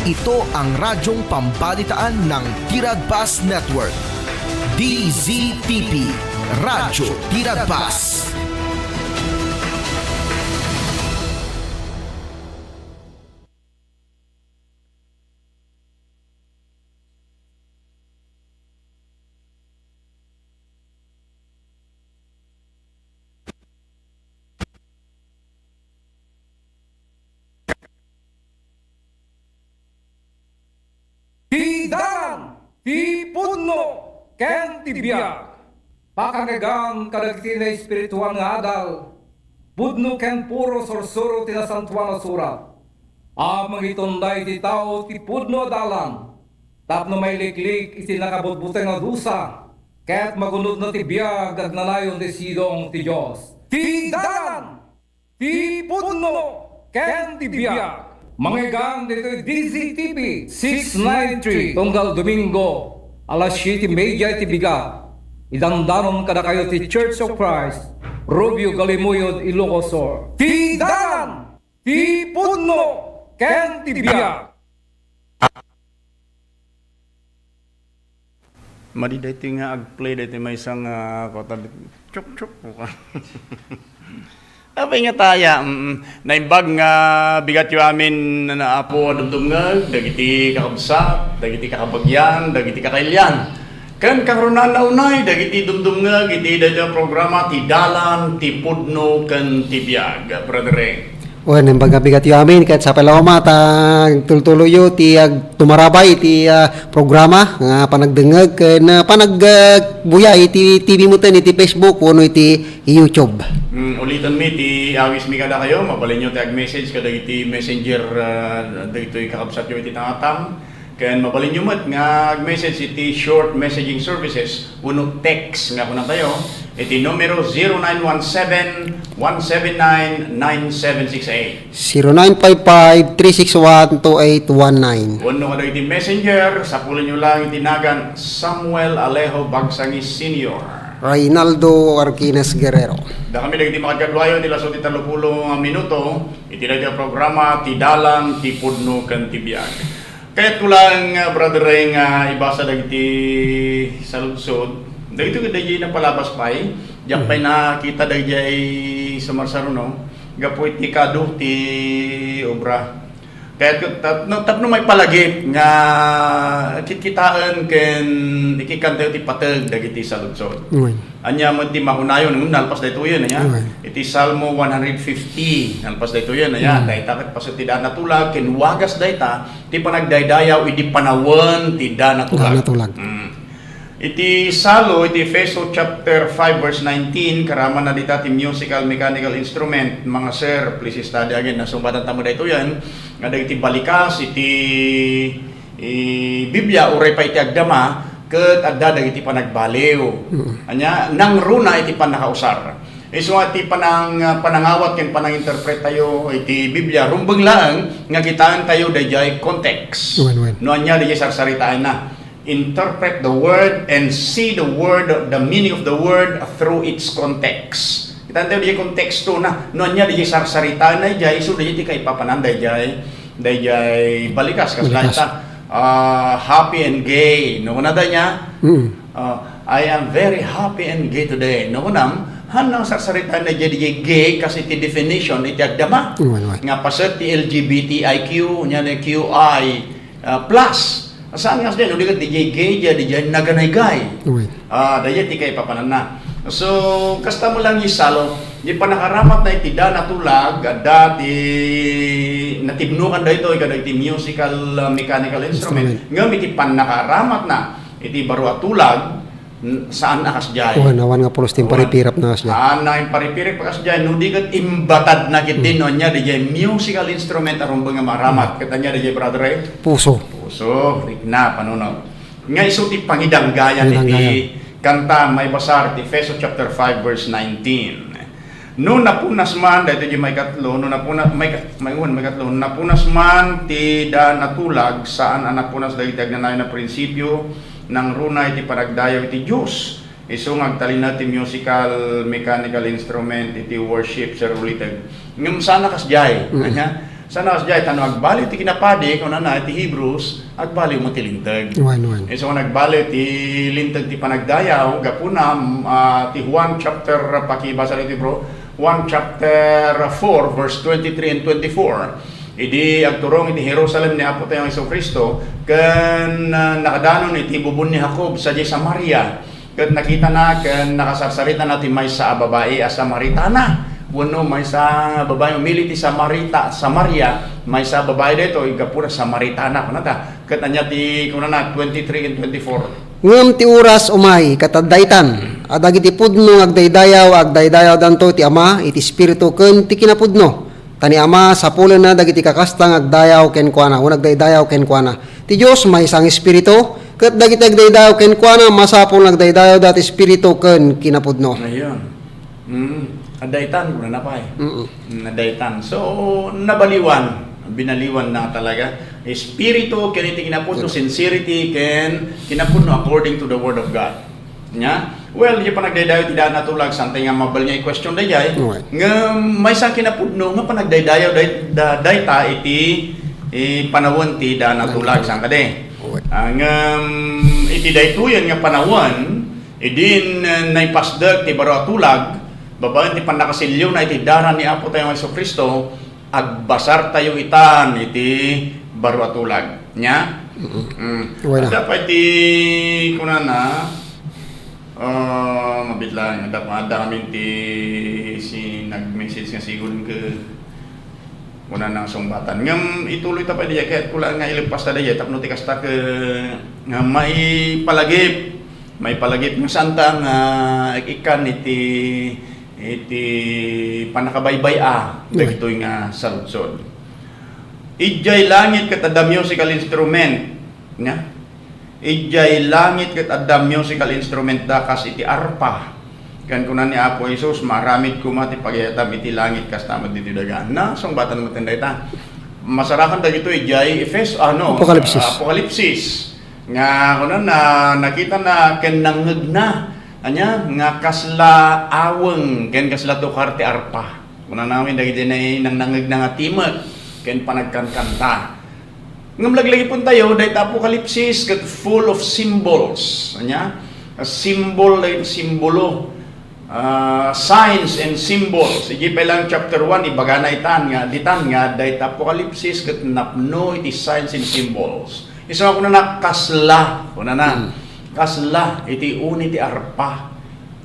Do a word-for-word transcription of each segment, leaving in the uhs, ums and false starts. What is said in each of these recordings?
Ito ang radyong pambalitaan ng Tiragpas Network. D Z T P, Radyo Tiragpas. Ti dalan, ti pudno, ken ti biag. Pakangegan kadagiti naespirituan nga adal, pudno ken puro sursuro ti Nasantoan a Surat. A mangitunday ti tao ti pudno a dalan, tapno mailiklik iti nakabutbuteng a dusa, ket magunodna ti biag agnanayon ti sidong ti Dios. Ti dalan, ti pudno, ken ti biag. Mangeggan ditoy D Z T P six nine three, tunggal Domingo, alas siete media iti bigat. Idandanon kadakayo ti Church of Christ, Rubio Galimuyod, Ilocos Sur. Ti dalan, ti pudno, ken ti biag. Madi daytoy nga ag-play daytoy maysa nga kota, chuk, chuk. Apay nga taya, mm, naimbag nga bigatyo amin, Apo, a dumdumngeg, dagiti kakabsat, dagiti kakabagian, dagiti kakailian. Ken kangrunaan a unay, dagiti dumdumngeg iti daytoy a programa, Ti Dalan, Ti Pudno, ken Ti Biag. Brother Ray. Wen, naimbag nga bigatyo amin, ket sapay la koma ta agtultuloyyo ti ag-, tumarabay iti, ah, programa nga panagdengngeg ken, ah, panag-, ah, buyay iti T V metten, iti Facebook, wenno iti YouTube. Mm, ulitanmi ti awismi kadakayo, mabalinyo ti ag-message kadagiti messenger, ah, dagitoy kakabsatyo iti tangatang. Ken mabalinyo met nga ag-message iti short messaging services wenno text nga kunatayo iti numero zero nine one seven, one seven nine, nine seven six eight. Zero nine five five, three six one, two eight one nine. Wenno kadagiti messenger, sapulenyo lang iti nagan Samuel Alejo Bagsangis Senior. Reynaldo Arquines Guerrero. Dakami dagiti makadkaduayo iti laso ti tallopulo nga minuto iti daytoy a programa, Ti Dalan, Ti Pudno, ken Ti Biag. Kayatko lang, ah, Brother Ray, nga ibasa dagiti saludsod. Dagitoy ket daydiay napalabas pay. Diak pay nakita daydiay sa Marsaruno. Gapu iti kadu ti obra. Kayatko tap-, no, tapno maipalagip nga kitkitaen ken ikikantayo ti pateg dagiti saludsod. Wen. Ania met ti mahunayon, ngem nalpas daytoyen, ania? Amen. Iti Salmo one hundred fifty, nalpas daytoyen, ania? Mm. Dayta ket paset ti daan a tulag, ken wagas dayta ti panagdaydayaw idi panawen ti daan a tulag. Daan a tulag. Mm. Iti Salo, iti Efeso chapter five, verse nineteen, karaman na dita ti musical mechanical instrument, mga sir, please study again. Nasungbatantayo daytoyen, nga dagiti balikas iti I Biblia, uray pay iti agdama, ket adda dagiti panagbaliw. Mm. Ania, nangruna iti pannakausar. Isu nga ti panang-, panangawat ken pananginterpret tayo iti Biblia, rumbeng laeng nga kitaentayo daydiay context. Wen, wen. No ania daydiay sarsaritaenna. Interpret the word and see the word, the meaning of the word through its context. Kitaentayo daydiay kontekstona. No ania daydiay sarsaritaenna daydiay, isu daydiay ti kaipapanan daydiay daydiy balikas, kas Balikas. Dayta, ah, happy and gay. No, kunada nia, Mm. ah, "I am very happy and gay today." No, kunam, han nang sarsarita na daydiy gay, kas iti definition, iti agdama. Mm, wen, wen. Nga paset ti L G B T I Q, nia ni Q I, ah, plus. Saan nga sa no, di ka daydiy gay, daydiy, daydiy naganay gay. Wen. Ah, daydiay ti kaipapananna. So, kasta mo lang isalo, di pannakaramatna iti daan a tulag, adda ti natibnokan daytoy kadagiti musical, ah, mechanical instrument. Instrument. Ngem iti pannakaramatna iti baro a tulag, n-, saan a kasdiay. Wen, awan nga pulos ti imparipirap na kasdiay. Saan a imparipirap a kasdiay, no di ket imbatadna ket Mm. din, no, ania, daydiay musical instrument a rumbeng nga maaramat. Mm. Ket ania, daydiay, brother, eh? Puso. Puso, rikna, panuno. Nga isu ti pangidanggayan Pangidanggayan. Iti kanta, maibasar ti Efeso chapter five, verse nineteen. No napunas man, daytoy di maikatlo, no napuna-, maika-, maiwan, maikatlo, napunas man ti daan a tulag, saan a napunas dagiti agnanayon a prinsipio, nangruna iti panagdayaw iti Dios. Isu nga agtalinaed ti musical, mechanical instrument iti worship, sir, uliteg. Ngem saan a kasdiay, Mm. ania? Sana kasdiay, ta no agbaliw ti kinapadi, kunana iti Hebrews, agbaliw met ti linteg. Wen, wen. Isu nga nagbaliw ti linteg ti panagdayaw, gapuna, mm, ah, ti Juan chapter, pakibasa ditoy, bro. Juan chapter four, verse twenty-three and twenty-four. Idi agturong iti Jerusalem ni Apotayo Jesu-Cristo, ken, ah, nakadanon iti bubon ni Jacob sadiay Samaria. Ket nakitana ken nakasarsaritana ti maysa a babai a Samaritana. Wenno maysa a babai, umili ti Samarita, Samaria, maysa a babai daytoy, gapuna Samaritana, kunata. Ket ania ti kunana, twenty-three and twenty-four. Ngem ti oras umay ket adda itan, a dagiti pudno nga agdaydayaw, agdaydayawdanto iti Ama, iti Espiritu ken ti kinapudno. Ta ni Ama, sapulenna dagiti kakasta nga agdayaw kenkuana, wenno agdaydayaw kenkuana. Ti Dios maysa nga Espiritu, ket dagiti agdaydayaw kenkuana, masapul nga agdaydayawda ti Espiritu ken kinapudno. Ayun. Mm. Adda itan, kunana pay. Mm-mm. Mm, adda itan. So, nabaliwan. Binaliwan na talaga. Espiritu, ken iti kinapudno, sincerity, ken kinapudno according to the Word of God. Nya? Well, di panagdaydayaw ti daan a tulag, saan tayo nga mabal nga i-question dayjay. Okay. Ngem maysa kinapudno nga panagdaydayaw day-, da-, dayta iti, eh, panawen ti daan a tulag, saan kadi? Okay. Ah, ngem iti daytoyen nga panawen, idin, eh, naipasdek ti baro a tulag, babaen ti pannakasiliwna iti dara ni Apo tayo nga Jesu-Cristo, agbasar tayo itan iti baro a tulag. Nya? Mm-mm. Mm. Wala. Adda pay ti kunana, ah, mabitla, adda pa, adda kami ti si nag-message nga sigud ke kunana nga sungbatan. Ngem ituloy ta pay diay, ket kulang nga ilepas ta diay, tapno ti kasta ke nga maipalagip, maipalagip nga saan ta nga ik-ikkan iti iti pannakabaybay-a dagitoy nga saludsod. Idiay langit ket adda musical instrument, nya? Idiay langit ket adda musical instrument da kas iti arpa. Ken kuna ni Apo Jesus, "Maaramid koma ti pagayatam iti langit kasta met ditoy daga." Na, sungbatan met dayta. Masarakan dagitoy idiay Efes-, ano, Apokalipsis. Apokalipsis. Nga, kuna na, nakita na ken nangngegna. Ania, nga kasla aweng ken kasla tukar ti arpa. Kuna namin dagiti nay-, nangnangngegna nga timek ken panagkankanta. Ngem laglagipentayo, dayta Apokalipsis ket full of symbols. Ania, a symbol, dagiti simbolo. Ah, signs and symbols. Iti pay lang chapter one, ibagana itan nga, ditan nga, dayta Apokalipsis ket napno iti signs and symbols. Isu nga kunana, kasla, kunana, hmm, kasla iti uni ti arpa.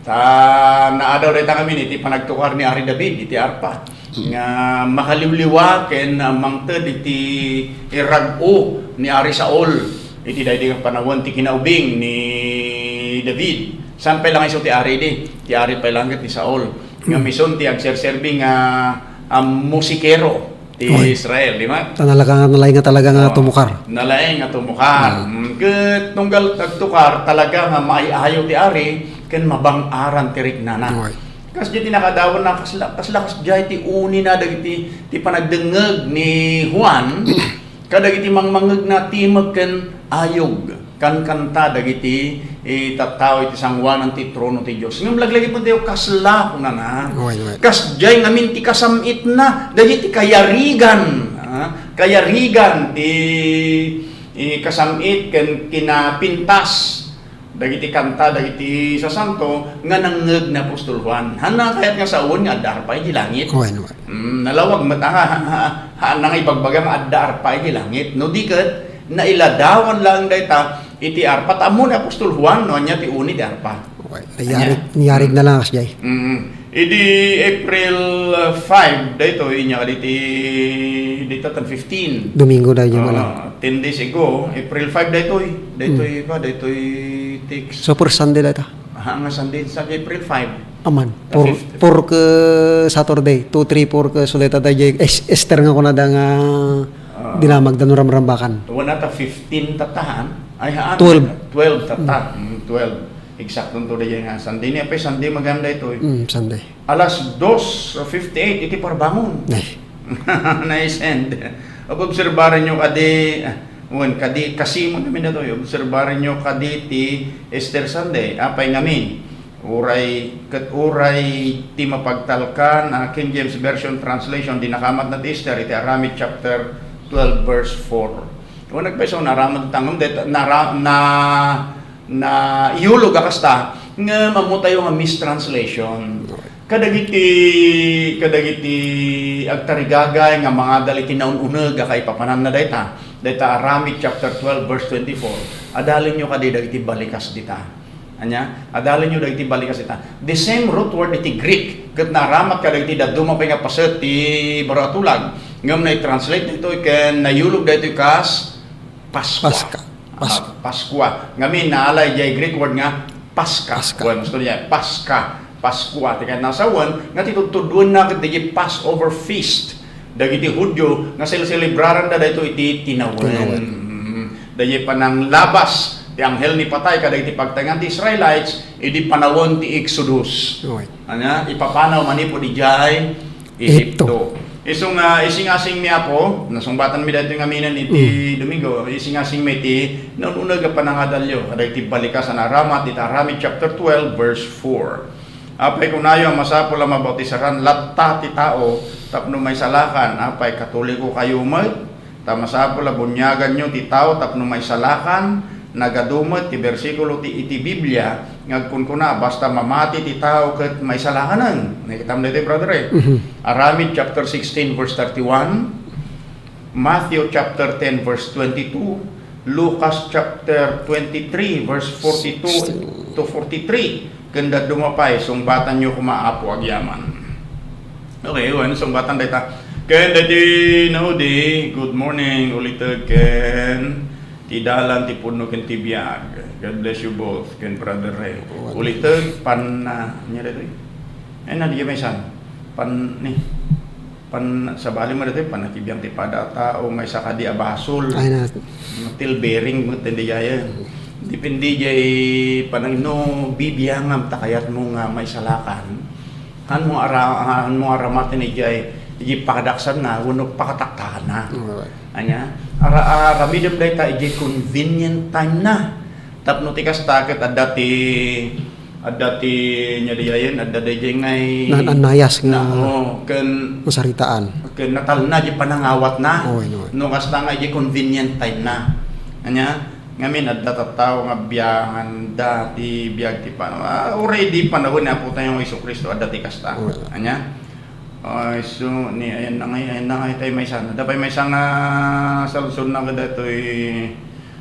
Ta naadaw dayta ngamin iti panagtukar ni Ari David iti arpa. Hmm. Nga makaliwliwa ken, ah, mangted iti rag-o ni Ari Saul. Iti daydi nga panawen ti kinaubing ni David. Saan pay lang isu ti ari idi? Ti ari pay lang ket ni Saul. Nga, hmm, isun ti agserserbi nga, ah, musikero ti, oy, Israel, di ba? Ta nalaeng, nalaeng nga talaga nga, oh, tumukar. Nalaeng nga tumukar. Hmm. Mm, ket tunggal agtukar, talaga nga maay-ayo ti ari, ken mabang-aran ti riknana. Oy. Kasdiay ti nakadawan na, kasla, kasla kasdiay ti uni na dagiti, ti panagdengngeg ni Juan, kadagiti mangmangngegna timek ken ayog. Kankanta dagiti, eh, tattao iti sangoanan ti trono ti Dios. Ngem laglagipentayo, kasla, kunana. Wen, wen. Kasdiay ngamin ti kasam-itna, dagiti kayarigan, ah, kayarigan ti, eh, kasam-it ken kinapintas dagiti kanta dagiti sasanto nga nangngeg ni apostol Juan. Haanna kayat nga sawen nga adda arpa iti langit? Wen, wen. Mm, nalawag met, ah, ha, ha, haanna nga ibagbaga nga adda arpa iti langit. No di ket, nailadawan laeng dayta iti arpa. Ta ammo ni apostol Juan no ania ti uni ti arpa. Wen, nayarig, ania? Nayarig na lang kasdiay. Mm. Idi April, uh, five, daytoy, inya kaditi, dita tan fifteen. Domingo daytoy, ah, wala. Ten days ago, April five daytoy. Daytoy, hmm, pa, daytoy text. So, for Sunday dayta? Aha, nga Sunday, Sunday, April five. Aman, ah, for, fifth. For ke Saturday, two, three, four ke, so dayta dayjay, es-, Easter nga kunada nga, ah, dinamagda no ramrambakan. Wala ta fifteen tatahan. Ay, haan. Twelve. Twelve tata. Hmm. Mm, twelve. Eksakto to dayjay nga Sunday. Ni apay Sunday, maganda ito, eh. Mm, Sunday. Alas dos fifty-eight iti parbangon. Ay. Naisend. Obserbaranyo kadi, ah, wen, kadi, kasimon kami daytoy. Obserbaranyo kadi ti Easter Sunday. Apay ngamin? Uray, ket uray ti mapagtalkan a King James Version translation, di nakamatna ti Esther iti Aramaic chapter twelve, verse four. Kung nagpaiso, naramat tangem, det-, nara-, na, na iyulog a kasta, ngem ammo tayo nga mistranslation. Kadagiti, kadagiti agtarigagay nga mangadal iti naun-uneg a kaipapananna dayta, dayta Aramaic chapter twelve, verse twenty-four, adalenyo kadi dagiti balikas dita. Ania, adalenyo dagiti balikas dita. The same root word iti Greek, ket naaramat kadagiti dadduma pay nga paset ti baro a tulag. Ngem na-translate daytoy ken nayulog daytoy kas Paskua. Paska. Ah, Paskua. Paskua. Ngamin, naalay jay Greek word nga Paska. Paska. Wen, gusto niya, Paska. Paskua. Ti kayat nasawen, nga ti tudtuduenna ket dagiti Passover feast. Dagiti Judio nga seleselebraranda daytoy iti tinawen. Tinawen. Mm. Dayjay pananglabas ti anghel ni patay kadagiti pagtaengan ti Israelites idi panawen ti Exodus. Right. Ania, ipapanaw manipud idiay Egipto. Egipto. Isu nga isingasingmi, Apo, nasungbatanmi daytoy ngamin iti Mm. Domingo, isingasingmi iti naun-uneg a panangadalyo kadagiti balikas a naaramat iti Aramaic chapter twelve, verse four. Apay, kunayo a masapul a mabautisaran latta ti tao tapno maisalakan. Apay, Katoliko kayo met? Ta masapul a buniaganyo ti tao tapno maisalakan. Nagadu met ti bersikulo ti, iti Biblia nga agkunkuna, basta mamati ti tao ket maisalakanen. Nakitam daytoy, brother, eh. Mhm. Aramid chapter sixteen, verse thirty-one. Matthew chapter ten, verse twenty-two, Lucas chapter twenty-three, verse forty-two to forty-three, ken dadduma pay, sungbatanyo koma, Apo, agyaman. Okay, wen, sungbatan dayta. Ken daydi naudi, good morning, uliteg ken ti dalan ti pudno ken ti biag. God bless you both, ken Brother Ray. Uliteg, pan, ah, ania daytoy? Ay, na, di maysan. Pan, ni, Pan-, sabali met daytoy, panakibiang ti pada a tao, maysa kadi a basol. Ay, na. Steel bearing met daydiay. Depende jay panang-, no bibiangam ta kayatmo nga maisalakan. Hanmo ara-, hanmo aramaten ijay, ijay pakadaksanna wenno pakataktakanna. Alright. Ania? Ara-, aramidem dayta ijay convenient time na. Tapno ti kasta ket adda ti Adda ti, nia diayen, adda daydiay ngay Na-, annayas nga na, oo, ken masaritaan. Ken natalna di panangawatna. Oo, ino. No kasta nga, di convenient time na. Ania, ngamin, adda tattao nga bianganda ti biag ti pan-, ah, already panawen ni Apo tayo nga Jesu-Cristo, adda ti kasta. Oo. Ania? Ay, so, ni, ayan na ngay, ayan na ngay tayo maysa. Adda pay maysa nga saludsodna kadaytoy,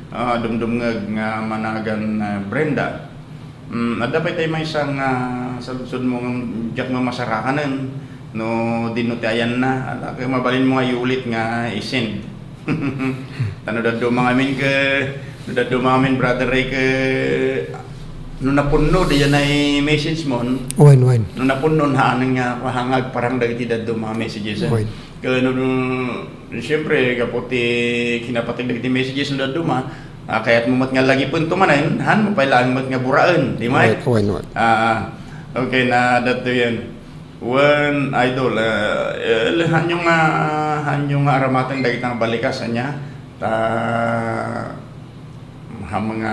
ah, dumdumngeg nga managan, ah, Brenda. Mm, adda pay tay maysa nga saludsodmo nga diak mamasarakanen no dinno ti ayanna. Ala, kay mabalinmo nga iulit nga i-send. Ta no dadduma ngamin ke, no dadduma ngamin, Brother Ray, ke, no napunno, diay nay message mo, no? Wen, wen. No napunno, haanen nga, nga agparang dagiti dadduma nga messages, eh. Wen. Ken, no, siyempre, gapu ti kinapateg dagiti messages no dadduma, ah, kayatmo met nga lagipento manen, hanmo pay laeng met nga buraen, di met? Wen, wen, wen. Ah, okay, na datto yan. Wen, idol, eh, eh, hanyo nga, hanyo nga aramaten dagita nga balikas, ania? Ta, ha mga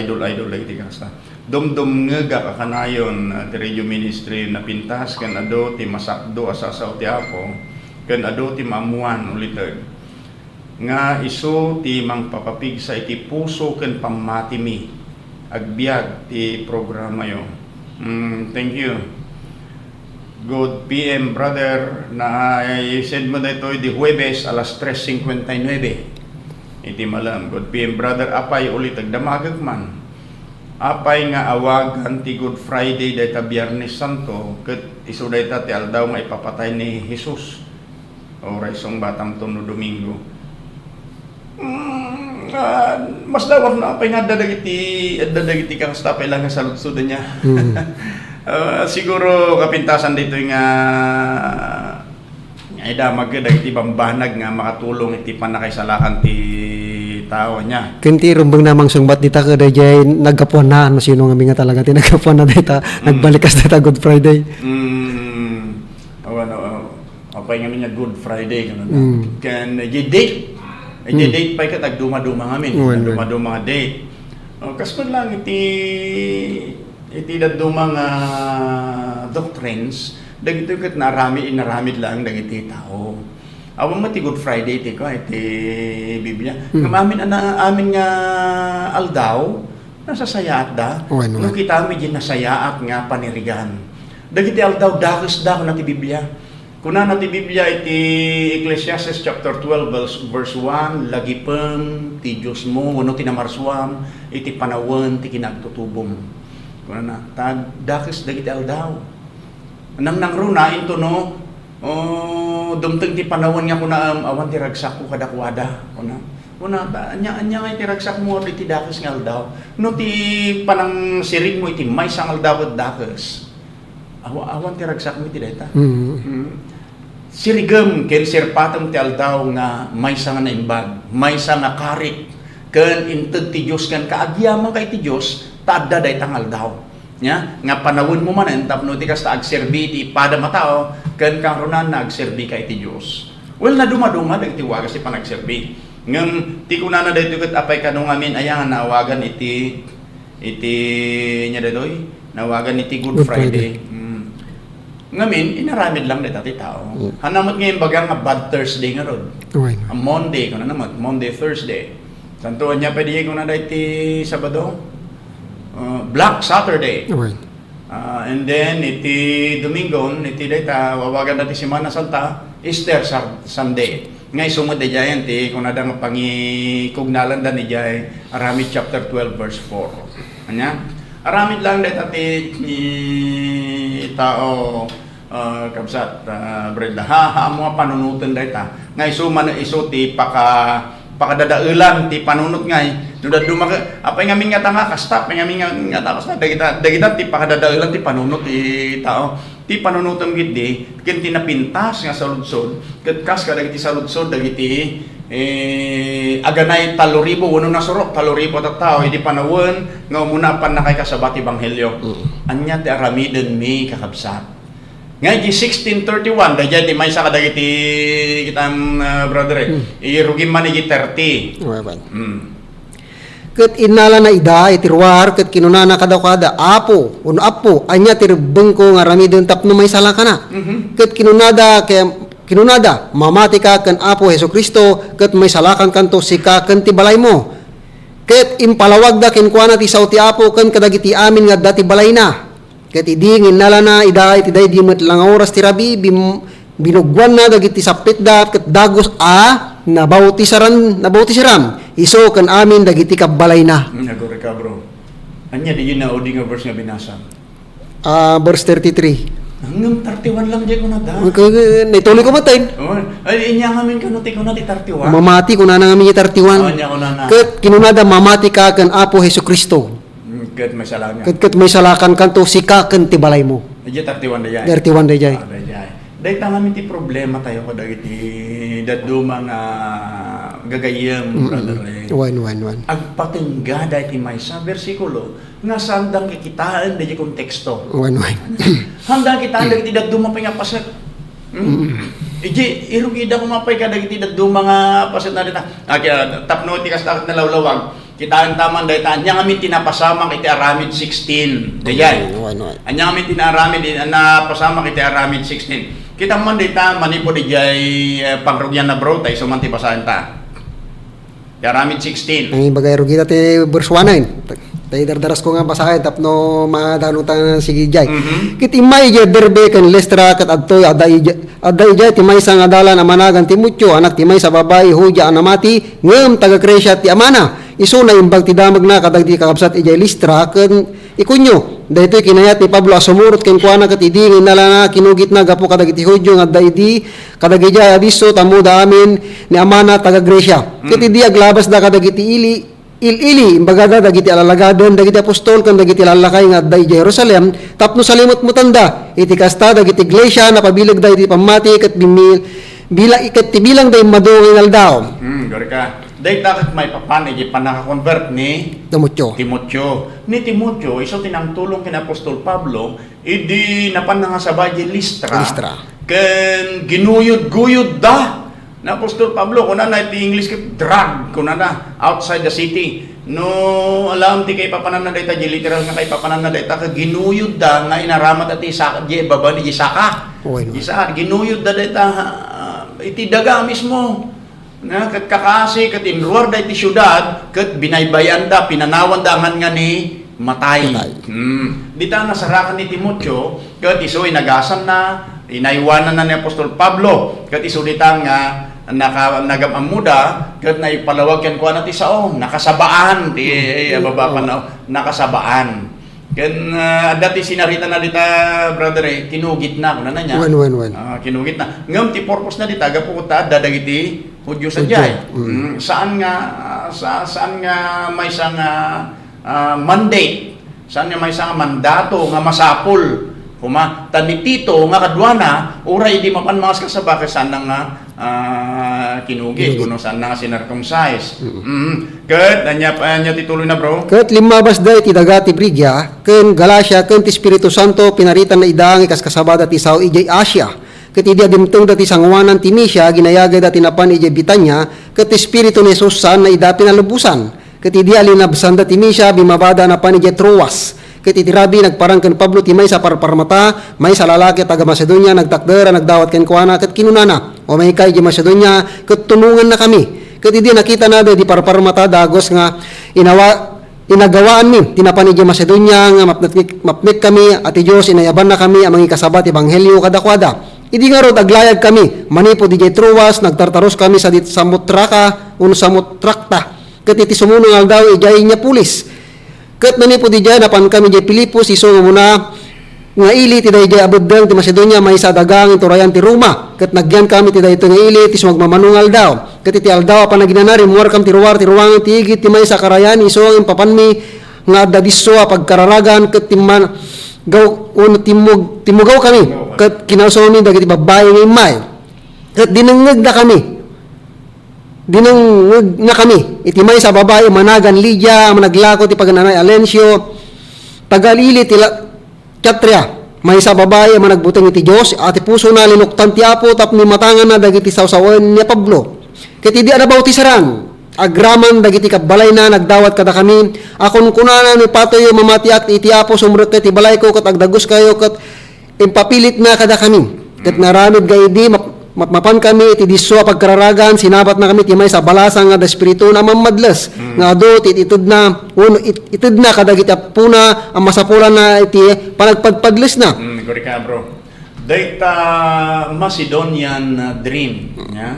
idol-idol dagiti kasta. Dumdumngegak a kanayon, ah, ti radio ministry napintas ken adu ti masakdo a sasao ti Apo, ken adu ti maammoan, uliteg, nga isu ti mangpapapigsa iti puso ken pammatimi. Agbiag ti programayo. Mm, thank you. Good P M, brother, na i-send mo daytoy di Huwebes alas tres cincuenta y nueve. Iti malem. Good P M, brother, apay, uliteg, damagek man. Apay nga awagan ti Good Friday dayta Biernes Santo, ket isu dayta ti aldaw nga ipapatay ni Jesus? Uray sungbatamto no Domingo. Mm, ah, mas dawas na apay nga adda dagiti, adda dagiti kasta pay la nga saludsod ania. Mm. Ah, siguro kapintasan ditoy nga, nga idamag dagiti bambanag nga makatulong iti pannakaisalakan ti tao ania. Ken ti rumbeng na mangsungbat dita, ket daydiay naggapuanna, no sino ngamin nga talaga ti naggapuanna dayta, mm, nagbalikas dayta Good Friday. Mm. Awan, awan. Apay ngamin nga Good Friday, ganun na. Mm. Ken, eh, di date. Eh, di, mm, date pay ket agduma-duma ngamin. Wen, wen. Agduma-duma nga date. Oh, kas man lang iti, Iti dadduma nga doctrines, dagitoy ket naaramid, inaramid laeng dagiti tao. Awan met ti Good Friday iti, iti Biblia. Hmm. Ngem amin a na-, amin nga aldaw, nasasayaatda. Wen, wen. No kitami diay nasayaat nga panirigan. Dagiti aldaw, dakesda, kuna ti Biblia. Kunana ti Biblia iti Ecclesiastes chapter twelve, verse, verse one, "Lagipem ti Diosmo wenno ti namarsuam iti panawen ti kinaagtutubom." Kunana, ta dakes dagiti aldaw. Nangnangruna, into no, "O, dumteng ti panawen nga kunaem, awan ti ragsakko kadakuada," kuna. Kuna, ta, ania, ania ngay ti ragsakmo iti dakes nga aldaw? No ti panangsirigmo iti maysa nga aldaw ket dakes, awa-, awan ti ragsakmo iti dayta. Mm. Mm. Sirigem ken sirpatem ti aldaw nga maysa nga naimbag, maysa nga karik, ken inted ti Dios kenka, agyamanka iti Dios, ta adda dayta nga aldaw. Nia, nga panawenmo manen tapno di kasta agserbi iti padam a tao, ken kangrunaan nga agserbika iti Dios. Well, nadumaduma dagiti wagas ti panagserbi. Ngem ti kunana daytoy ket apay kano ngamin aya nga naawagan iti, iti, nia daytoy? Naawagan iti Good Good Friday. Friday. Mm. Ngamin, inaramid lang dayta ti tao. Mm. Hanna met nga imbaga nga Bad Thursday ngarud. Wen. A Monday, kunana met, Monday, Thursday. Santo, ania pay diay kunada iti Sabado? Uh, Black Saturday. Wen. Ah, and then, iti Domingo, iti dayta, awaganda ti Semana Santa, Easter Sar-, Sunday. Nga isu met daydiay ti kunada nga pangikugnalanda idiay Aramid chapter twelve, verse four. Ania? Aramid lang dayta ti, ti tao, ah, kabsat, ah, Brenda. Ha, ha, ammo nga panunoten dayta. Nga isu man, isu ti paka-, pakadadaelan ti panunot ngay. No dadduma ka, apay ngamin nga ta nga kasta, apay ngamin nga, nga ta kasta, dagita, dagita ti pakadadaelan ti panunot ti tao. Ti panunotem ketdi, ken ti napintas nga saludsod, ket kas kadagiti saludsod dagiti, eh, aganay taloribo wenno nasurok taloribo a tattao idi panawen nga umuna a pannakaikasaba ti ebanghelio. Mm. Ania ti aramidenmi, kakabsat? Nga iti sixteen thirty-one, daydiay ti maysa kadagiti kitam, ah, brother, eh. Hmm. Irugim man iti thirty. Wen, wen. Hmm. Ket innalana ida iti ruar, ket kinunana kadakuada, "Apo, wenno Appo, ania ti rebbengko nga aramiden tapno maisalakannak?" Mhm. Ket kinunada, ket kinunada, "Mamatika ken Apo Jesu-Cristo, ket maisalakankanto sika ken ti balaymo." Ket impalawagda kenkuana ti sao ti Apo ken kadagiti amin nga adda ti balayna. Ket idi nga innalana ida iti daydi met la nga oras ti rabii, bim-, binuggoanna dagiti sappitda ket dagus a nabautisaran, nabautisaran, isu ken amin dagiti kabbalayna. Hmm, agurika, bro. Ania diay naudi nga verse nga binasam? Ah, verse thirty-three. Ngem thirty-one lang diay kunada. Ket, ket, naitulok ko met, eh. Oh, ay, ania ngamin kano ti kuna ti thirty-one? Mamati, kunana ngamin ti thirty-one. Oh, ania kunana? Ket kinunada, "Mamatika ken Apo Jesu-Cristo." Mm, ket maisalakan. Ket, ket maisalakankanto sika ken ti balaymo. Idiay thirty-one daydiay. Thirty-one daydiay. Ah, daydiay. Dayta ngamin ti problema tayo kadagiti dadduma nga gagayyem, mm, brother Ray. Wen, wen, wen. Agpatenggada iti maysa bersikulo nga saan da kikitaen daydiay konteksto. Wen, wen. Saan da kitaen dagiti dadduma pay nga paset. Hmm? Mm. Idiay, irugida koma pay kadagiti dadduma nga paset na dita. Ah, kaya, tapno ti kasta ket nalawlawag. Kitaenta man dayta, ania ngamin ti napasamak iti Aramid sixteen. Daydiay. Mm, wen, wen. Ania ngamin ti naaramid, napasamak iti Aramid sixteen. Kita man dayta, manipud idiay, eh, pangrugianna, bro, ta isu man ti basaenta. Ti Aramid sixteen. Ay, bagay rugita ti verse one nine. Ta, ta idardaras ko nga basaen tapno madano ta sigi idiay. Mhm. Ket immay idiay Derbe ken Listra ket adtoy adda ija-, adda idiay ti maysa nga adalan a managan Timoteo, anak ti maysa babai Judia a namati, ngem taga-Grecia ti amana. Isu naimbag ti damagna kadagiti kakabsat idiay Listra ken Iconio. Daytoy kinayat ni Pablo a sumurot kenkuana ket idi nga innalana, kinugitna gapu kadagiti Judio nga adda idi, kadagidiay a disso, ta ammoda amin ni amana taga-Grecia. Ket, mm, idi aglabasda kadagiti ili, il-ili, imbagada dagiti alagaden dagiti apostol ken dagiti lallakay nga adda idiay Jerusalem tapno salimetmetanda. Iti kasta, dagiti iglesia napabilegda iti pammati ket bimmi-, bila-, ket ti bilangda immadu nga inaldaw. Hmm, agurika. Dayta ket maipapan iti pannakakonvert ni Timoteo. Timoteo. Ni Timoteo, isu ti nangtulong ken apostol Pablo, idi napan nangasaba iti Listra. Listra. Ken ginuyod-guyodda. Apostol Pablo, kunana iti English ket drag, kunana, outside the city. No, alam ti kaipapananna dayta, di literal nga kaipapananna dayta, ket ginuyodda nga inaramat ti saka, di baba ni di saka. Wenno. Di saka, ginuyodda dayta, ah, iti daga mismo. Na, ket kakasi, ket inruarda iti siudad, ket binaybay-anda, pinanawanda, angan nga ni matay. Matay. Hmm. Dita nasarakan ni Timoteo, ket isu inagasanna, inaywananna ni Apostol Pablo, ket isu dita nga naka-, nagam-ammoda, ket naipalawag kenkuana ti sao, nakasabaan, ti, hmm, eh, ababa, oo, panaw, nakasabaan. Ken, ah, adda ti sinaritana dita, brother, eh, kinugitna, kunana niya. Wen, wen, wen. Ah, kinugitna. Ngem ti purpose na dita, gapu ta adda dagiti Judio sadiay. Judio, mm. Mm, saan nga, ah, sa-, saan nga maysa nga, ah, mandate, saan nga maysa nga mandato nga masapul. Kuma, ta ni Tito nga kaduana, uray idi mapan mangaskasaba, ket saan nga, ah, kinugit, kinugit, kuno saan nga sinircumcise. Mm. Mm. Ket, ania pa, ania ti tuloy na, bro? Ket limmabasda iti daga ti Frigia, ken Galacia, ken ti Espiritu Santo, pinaritanna ida nga ikaskasabada ti sao idiay Asia. Ket idi adimtengda ti sangoanan ti Misia, ginayagayda ti napan idiay Betania, ket ti Espiritu ni Jesus saanna ida pinalubosan. Ket idi alinabsanda ti Misia, bimmabada napan idiay Troas. Ket iti rabii, nagparang ken Pablo ti maysa a parparmata, maysa a lalaki a taga-Macedonia, nagtakder a nagdawat kenkuana, ket kinunana, "Umayka idiay Macedonia, ket tulongannakami." Ket idi nakitanada idi parparmata, dagus nga inawa-, inagawaanmi ti napan idiay Macedonia nga mapnek-, mapnekkami a ti Dios inayabannakami a mangikasaba ti ebanghelio kadakuada. Idi ngarud, aglayagkami manipud idiay Troas, nagtartaroskami sadi Samotraka, wenno Samotrakta, ket iti sumuno nga aldaw, idiay Neapolis. Ket manipud idiay, napankami idiay Filipos, isu nga umuna nga ili ti daydiay a beddeng ti Macedonia, maysa a daga nga inturayan ti Roma. Ket nagyankami ti daytoy nga ili ti sumagmamano nga aldaw. Ket iti aldaw a panaginana, rimmuarkami ti ruar ti ruangan ti igid ti maysa a karayan, isu nga impapanmi nga adda disso a pagkararagan, ket timman-, gaw-, wenno timmug-, timmugawkami, ket kinausawmi dagiti babbai nga immay. Ket dinengngegdakami. Dinengngegna kami iti maysa a babai a managan Lidia a managlako ti pagananay a lensio, taga-ili ti La-, Tiatira, maysa a babai a managbuteng iti Dios, a ti pusona linuktan ti Apo tapno imatanganna dagiti sawsawen ni Pablo. Ket idi a nabautisaren, agraman dagiti kabbalayna, nagdawat kadakami a kunkunana, "No patoyo mamatiak iti Apo, sumrekkayo iti balayko ket agdaguskayo ket impapilitna kadakami." Ket, mm, naaramid nga idi map-, mapmapankami iti disso a pagkararagan, sinabatnakami ti maysa a balasang nga adda espiritu a mammadles, mm, nga adu ti itedna, wenno it-, itedna kadagiti apona a masapulanna iti panagpadpadlesna. Mm, korek ka, bro. Dayta Macedonian, uh, dream, mm, ya,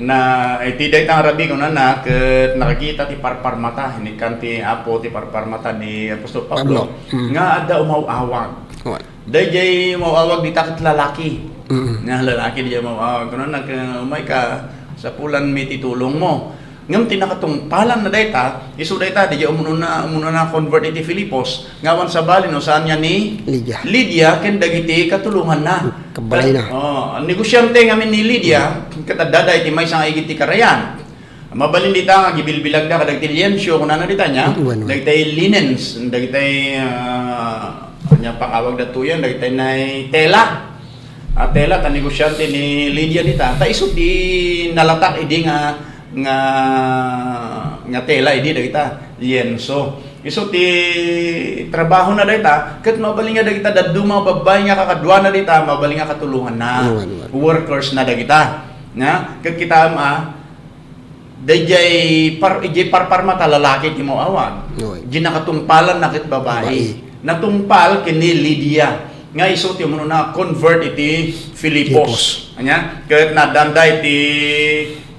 na iti dayta nga rabii, kunana, ket nakakita ti parparmata, inikkan ti Apo ti parparmata ni Apostol Pablo, Pablo. Mm. Nga adda umaw-awag. Wen. Daydiay maw-awag dita ket lalaki. Mm. Nga lalaki daydiay maw-awag. Kunana, "Umayka, sapulanmi ti tulongmo." Ngem ti nakatungpalanna dayta, isu dayta, daydiay umunona, umunona convert iti Filipos, nga awan sabali no saan nga ni Lydia. Lydia ken dagiti katulonganna. Kabbalayna. Oh, negosiante ngamin ni Lydia, ket adda dayta maysa nga igid ti karayan. Mabalin dita nga gibilbilagda kadagiti liensio, kunana dita nia, mm, wen, wen, dagiti linens, dagiti, ah, ania pang awagda tuyen, dagiti nay tela. Ah, tela, ta negosiante ni Lydia dita. Ta isu ti nalatak idi nga, nga, nga tela idi dagita lienso. Isu ti trabahona dayta, ket mabalin nga dagita dadduma a babbai nga kakaduana dita, mabalin nga katulonganna. Wen, wen. Workers na dagita. Na, ket kitaem a, Daydiay par-, idiay parparmata, lalaki ti maw-awag. Oy. Di nakatungpalanna ket babai. Babai. Natungpal ken ni Lydia, nga isu ti umuna convert iti Filipos. Filipos. Ania? Ket naddanda iti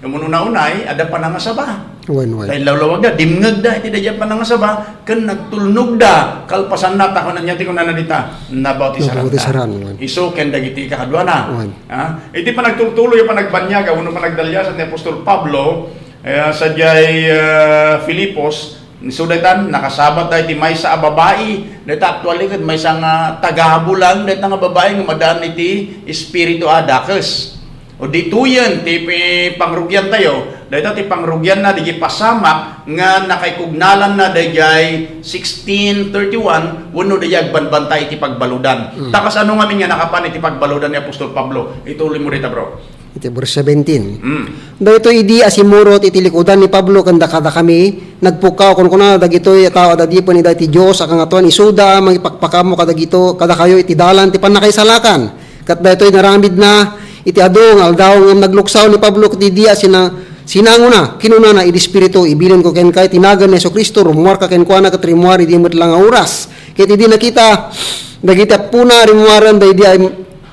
umuna unay, adda panangasaba. Wen, wen. Ta inlawlawagda, dimngegda iti daydiay panangasaba, ken nagtulnogda, kalpasanna, ta kunana ti kunana dita, nabautisaranta. Nabautisaranta, wen. Isu ken dagiti kakaduana. Wen. Ha? Iti panagtultuloy a panagbanyaga wenno panagdaliasan ni Apostol Pablo, eh, sadiay, eh, Filipos, isu daytan, nakasabatda iti maysa a babai. Dayta actually ket maysa nga tagabu lang dayta nga babai nga madan iti espiritu a dakes. O ditoyen ti pi-, pangrugiantayo, dayta ti pangrugianna daydiay pasamak nga nakaikugnalanna daydiay sixteen thirty-one wenno daydiay agbanbantay iti pagbaludan. Mm. Ta kasano ngamin nga nakapan iti pagbaludan ni Apostol Pablo? Ituloy mo dita, bro. Iti verse seventeen. Mm. Daytoy idi a simmurot iti likudan ni Pablo ken dakadakami, nagpukkaw, kunkunana dagitoy a tao a adipen ida iti Dios a Kangatoan, isuda a mangipakpakamo kadagito, kadakayo iti dalan ti pannakaisalakan. Ket daytoy naramidna iti adu nga aldaw ngem nagluksaw ni Pablo ket idi a sina-, sinangona, kinunana idi espiritu, "Ibilinko kenka iti nagan ni Jesu-Cristo, rummuarka kenkuana ket rimmuar idi met la nga oras." Ket idi nakita dagiti appona, rimmuaren daydi a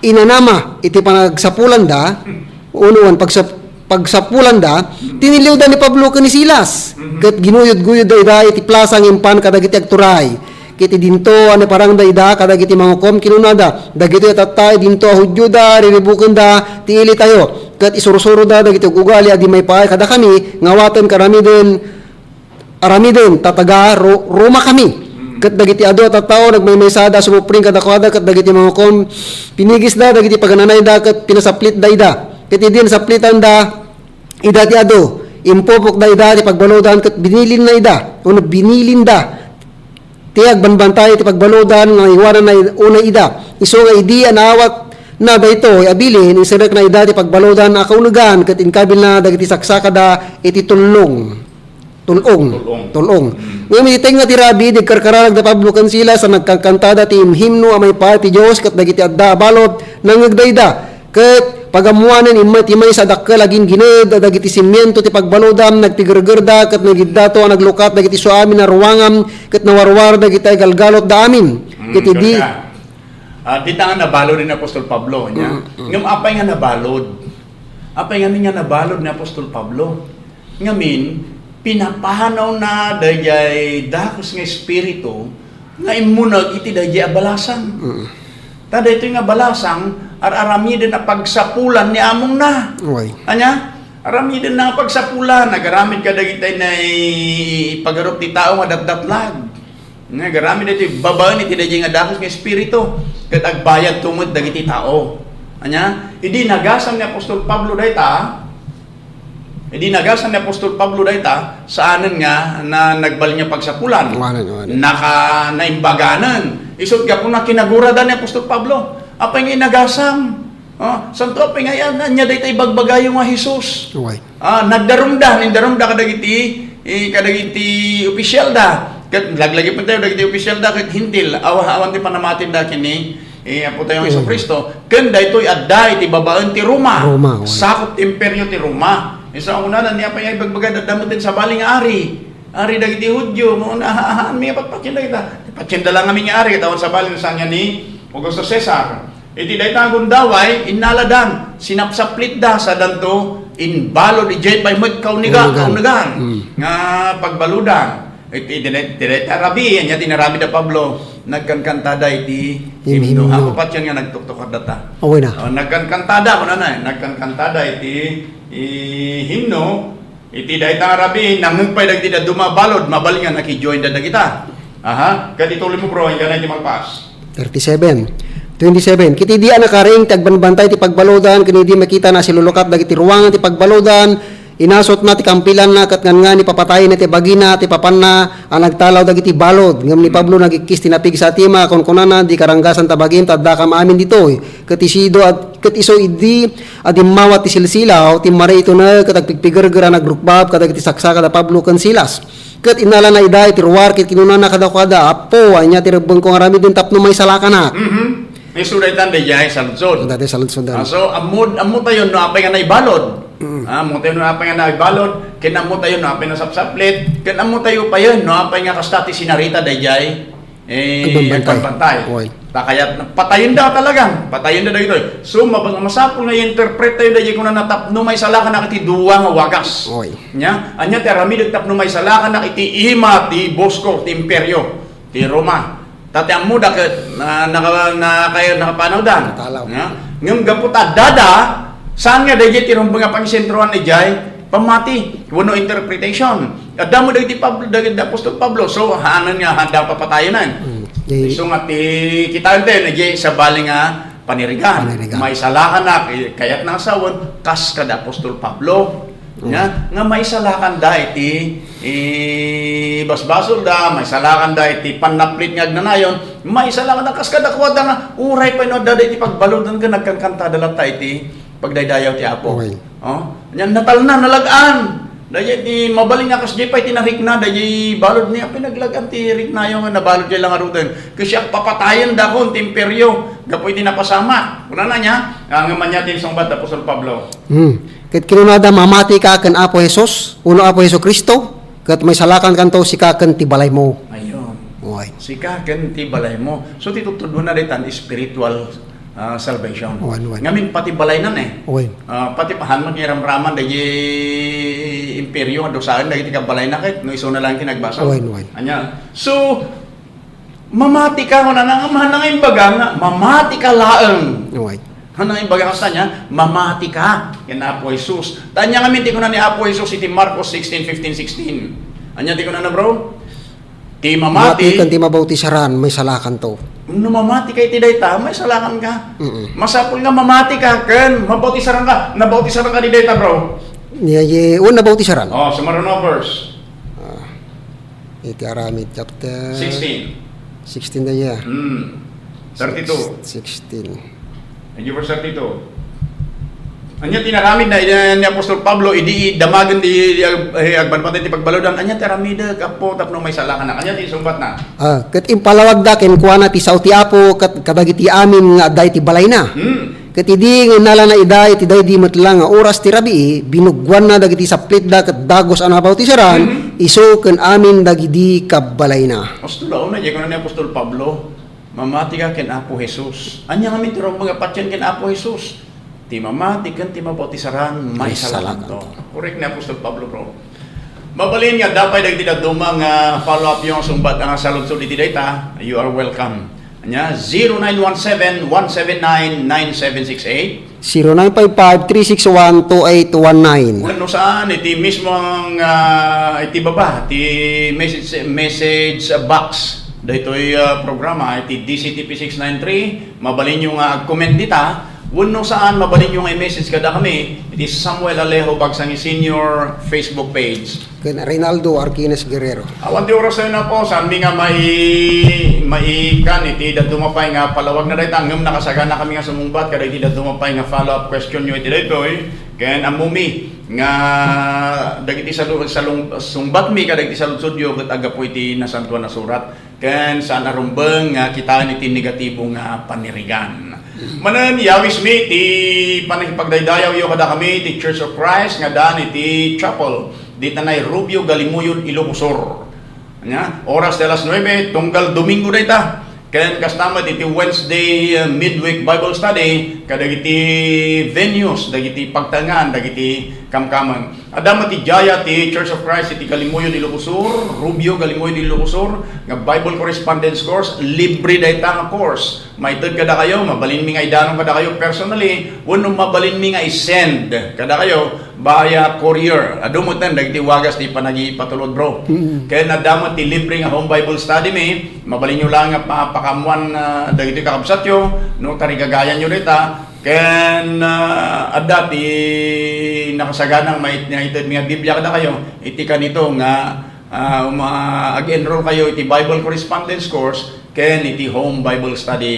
inanama iti panagsapulanda, uno, wen pagsap-, pagsapulanda, tiniliwda ni Pablo ken ni Silas, ket ginuyod-guyodda ida iti plasa nga impan kadagiti agturay. Ket idinto a naparangda ida kadagiti mangukom, kinunada, "Dagitoy a tatta, idinto a Judioda, riribukenda ti ilitayo, ket isursuroda dagiti ug-ugali a di maipaay kadakami nga awaten karamiden aramiden, ta taga Ro-, Roma kami." Mm. Ket dagiti adu a tattao nagmaymaysada a sumupring kadakuada, ket dagiti mangukom pinigisda dagiti pagananayda ket pinasaplitda ida. Ket idi nasaplitanda ida ti adu, impupokda ida ti pagbaludan ket binilinna ida, wenno binilinda ti agbanbantay ti pagbaludan nga iwananna unay ida. Isu nga idi a naawatna daytoy a bilin, inserrekna ida ti pagbaludan a kaunegan ket inkabilna dagiti saksakada iti tullong. Tul-ong. Tul-ong. Tul-ong. Mm. Ngem iti tengnga ti rabii, idi agkarkararagda Pablo ken Silas a nagkankantada ti himhimno a maipaay ti Dios ket dagiti adda a balud, nangngegda ida. Ket pagammoanen, immay ti maysa a dakkel a ginggined a dagiti simiento ti pagbaludan, nagpigergerda ket nagiddato a naglukat dagiti isuamin a ruangan ket nawarwar dagiti galgalutda amin. Mm, ket idi korek. Ah, dita nga nabalud ni Apostol Pablo, nia? Mm, mm. Ngem apay nga nabalud? Apay ngamin nga nabalud ni Apostol Pablo? Ngamin, pinapanawna daydiay dakes nga espiritu nga immuneg iti daydiay a balasang. Mm. Ta daytoy nga balasang, ar-aramiden a pagsapulan ni amongna. Uy. Ania? Aramiden na nga pagsapulan, agaramid kadagiti naipagarup ti tao nga datdatlag. Nga agaramid iti babaen iti daydiay nga dakes nga espiritu, ket agbayadto met dagiti tao. Ania? Idi nagasam ni Apostol Pablo dayta, Idi nagasam ni Apostol Pablo dayta, saanen nga na, nagbalin nga pagsapulan. Wanan, wanan. Naka-, naimbaganen. Isut' gapuna kinagurada ni Apostol Pablo. Apay nga inagasam? Oh, santo, apay nga yan? Ania dayta ibagbagayo nga Jesus? Uy. Ah, nagdarumda, nindarumda kadagiti, eh, kadagiti opisyalda. Ket laglagipentayo dagiti opisyalda ket Hentil, awa-, awan ti panamatinda ken ni eh, Apo tayo nga Jesu-Cristo, ken daytoy adda iti babaen ti Roma. Roma, oo. Sakup ti imperio ti Roma. Isu a kunana, ni apay nga ibagbagada, adda met ti sabali nga ari. Ari dagiti Judio, mo na, ahaan mi nga patpatien dagita. Patienda lang amin nga ari, ket awan sabali no saan nga ni Augusto Cesar. Iti dayta nga gundaway, innaladan, sinapsaplitda, sadanto, imbalud, idiay pay met kauniga-, Kaunugan. kaunugan, Mm. nga pagbaludan. Iti, iti, iti, iti rabii, ania ti inaramid da Pablo, nagkankantada iti himno. Himno. Apo patien nga nagtuktukar data. Awan na. Oh, nagkankantada, kunana, eh, nagkankantada iti, i, himno, iti dayta nga rabii, nangngeg pay dagiti dadduma a balud, mabalin nga nakijoin da dagita. Aha, ket ituloy mo, bro, ingganay ti malpas. Thirty-seven. Twenty-seven. Ket idi a nakaring ti agbanbantay ti pagbaludan, ken idi makitana a silulukat dagiti ruangan ti pagbaludan, inasutna ti kampilanna ket ngan-ngani papatayna ti bagina ti papanna a nagtalaw dagiti balud. Ngem ni Pablo nagikkis ti napigsa a tima, kunkunana, "Di karanggasan ta bagim ta addakam amin ditoy." Ket isido a, ket isu idi a dimmawat ti silsilaw, timmaritona ket agpigpigerger a nagrukbab kadagiti saksaka da Pablo ken Silas. Ket innalana ida iti ruar ket kinunana kadakuada, "Apo, ania ti rebbengko nga aramiden tapno maisalakanak?" Mhm. Isu daytan daydiay saludsod. Daydiay saludsod. Ah, so, ammo, ammo tayo no apay nga naibalud. Mm. Ah, ammo tayo no apay nga naibalud, ken ammo tayo no apay nasapsaplit, ken ammo tayo payen no apay nga kasta ti sinarita daydiay, eh, Agbambantay. agbambantay. Oy. Ta kayat, patayen da talaga. Patayen da dagitoy. So, mab-, masapul nga i-interpret tayo daydiay kunana tapno maisalakanak iti dua nga wagas. Oy. Nia, ania ti aramidek tapno maisalakanak iti ima ti bosko ti imperio ti Roma. Ta ti ammoda ket na, naka-, naka-, nakapanawdan. Natalaw. Nia, ngem gapu ta addada, saan nga daydiay ti rumbeng a pangisentroan idiay pammati wenno interpretation. Adda mo dagiti Pablo, dagiti apostol Pablo. So, haanen nga adda papatayenan. Mm. Di- Isu nga ti kitaen tayo, idiay sabali nga panirigan. Panirigan. Maisalakanak, eh, kayat na nga sawen, kas kada apostol Pablo. Mm. Nga, nga maisalakanda iti, eh, basbasolda, maisalakanda iti pannaplit nga agnanayon, maisalakanda kas kadakuada nga, uray pay no adda iti pagbaludan ken nagkankantada latta iti pagdaydayaw ti Apo. Wen. Oh, nya natalna, nalag-an. Daydiay ti mabalin nga kasdiay pay ti narikna, daydiay balud ni, apay naglag-an ti riknayo nga nabalud kay la ngaruden. Ket siak papatayen dakon ti imperio gapu iti napasamak. Kunana nia, ah, ngem ania ti insungbat ti apostol Pablo? Hmm. Ket kinunada, "Mamati ka ken Apo Jesus, wenno Apo Jesu-Cristo, ket maisalakankanto sika ken ti balaymo." Ayun. Wen. Sika ken ti balaymo. So, ti tudtuduenna daytan, spiritual ah, salvation. Wen, wen. Ngamin, pati balaynan, eh. Wen. Ah, pati pahan met nga iramraman dagiti imperio nga dusaen dagiti kabalayna ket no isuna laeng ti nagbasol. Wen, wen. Ania, so, mamati ka, kunana nga, haan nga imbaga nga, mamati ka laeng. Wen. Haan nga imbaga kasta nia, mamati ka ken Apo Jesus. Ta ania ngamin ti kuna ni Apo Jesus iti Marcos sixteen fifteen, sixteen? Ania ti kunana, bro? Ti mamati. Mamati ken ti mabautisaran, maisalakanto. No mamati ka iti dayta, maisalakan ka. Mm-mm. Masapul nga mamati ka ken mabautisaran ka. Nabautisaran ka di dayta, bro? Nia, ye, wen, nabautisaran. Oh, sumaruno verse. Ah, iti Aramid chapter sixteen. Sixteen da ya. Hmm. Thirty-two. Six-, sixteen. Thank you, verse thirty-two. Ania ti inaramid na, eh, ni Apostol Pablo idi damagen ti, eh, agbanbatan ti pagbaludan? Ania ti aramidek, Apo, tapno maisalakannak? Ania ti insungbatna? Ah, ket impalawagda kenkuana ti sao ti Apo ket kadagiti amin nga adda iti balayna. Hmm. Ket idi nga innalana ida iti daydi met la nga oras ti rabii, binuggoanna dagiti saplitda ket dagus a nabautisaran, Mhm. isu ken amin dagidi kabbalayna. Asto la, una, diay kuna ni Apostol Pablo, Mamati ka ken Apo Jesus. Ania ngamin ti rumbeng a patien ken Apo Jesus? Ti mamati ken ti mabautisaran, maisalakanto. Maisalakanto. Korek ni Apostol Pablo, bro. Mabalin nga adda pay dagiti dadduma nga follow-up yo nga sungbat a nga saludsod iti dayta, you are welcome. Ania, zero nine one seven, one seven nine, nine seven six eight. Zero nine five five, three six one, two eight one nine. Wenno saan, iti mismo nga, ah, iti baba, ti message, message box. Daytoy, ah, programa, iti D C T P six nine three, mabalinyo nga ag-comment dita. Wenno saan, mabalinyo nga i-message kadakami, iti Samuel Alejo Bagsangi Senior Facebook page. Ken Reynaldo Arquines Guerrero. Awan ti oras tayo na po, saanmi nga mai-, maikan iti dadduma pay nga palawag na dayta, ngem nakasaganakami nga sumungbat kadagiti dadduma pay nga follow-up question yo iti daytoy. Ken ammumi nga dagiti salu-, salung-, sungbatmi kadagiti saludsodyo ket aggapu iti Nasantoan a Surat. Ken saan a rumbeng nga kitaen iti negatibo nga panirigan. Manen, yawismi ti pannakipagdaydayawyo kadakami ti Church of Christ nga addaan iti chapel, dita nay Rubio, Galimuyod, Ilocos Sur. Ania, oras ti alas nuebe, tunggal Domingo dayta. Ken kasta met iti Wednesday, uh, midweek Bible study, kadagiti venues, dagiti pagtaengan, dagiti kamkameng. Adda met ti Jaya ti Church of Christ iti Galimuyod, Ilocos Sur, Rubio, Galimuyod, Ilocos Sur, nga Bible Correspondence Course, libre dayta nga course. Maited kadakayo, mabalinmi nga idanon kadakayo personally, wenno mabalinmi nga i-send kadakayo via courier. Adu metten dagiti wagas ti panagipatulod, bro. Mm. Ken adda met ti libre nga home Bible study mi, mabalinyo lang nga pa-, pakaammoan, ah, dagiti kakabsatyo, no tarigagayanyo dayta, Ken, ah, adda ti nakasaganang mait-, maited nga Biblia kadakayo, iti kanito nga, ah, uma-, ag-enroll kayo iti Bible Correspondence Course ken iti Home Bible Study,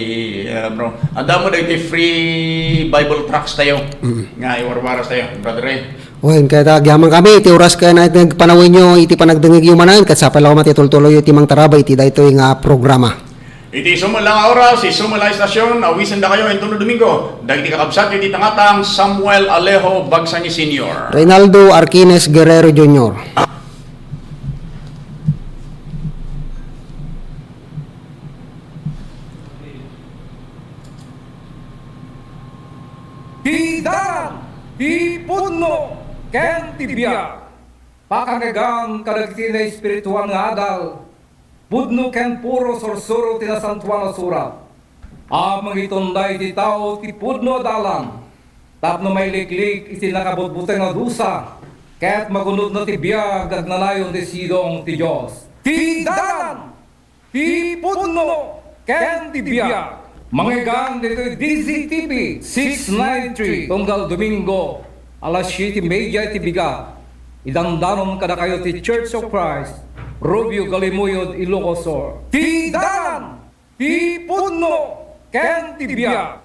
ah, bro. Adda met dagiti free Bible tracts tayo Mm. nga iwarwaras tayo, Brother Ray. Wen, ket agyamankami iti oras ken panawenyo iti panagdengngegyo manen, ket sapay la koma ti tultuloyyo iti mangtarabay iti daytoy nga programa. Iti isu met la nga oras, isu met la nga istasyon, awisendakayo intono Domingo, dagiti kakabsatyo iti tangatang Samuel Alejo Bagsangi Senior. Reynaldo Arquines Guerrero Junior. Ti dalan, ti pudno, ken ti biag. Pakangegan kadagiti naespirituan nga adal, pudno ken puro sursuro ti Nasantoan a Surat. A mangitunda iti tao ti pudno a dalan, tapno mailiklik iti nakabutbuteng a dusa, ket magunodna ti biag agnanayon ti sidong ti Dios. Ti dalan, ti pudno, ken ti biag. Mangegan ditoy D Z T V six nine three, tunggal Domingo, alas siete y media iti bigat. Idandanon kadakayo ti Church of Christ, Rubio, Galimuyod, Ilocos Sur. Ti dalan, ti pudno, ken ti biag.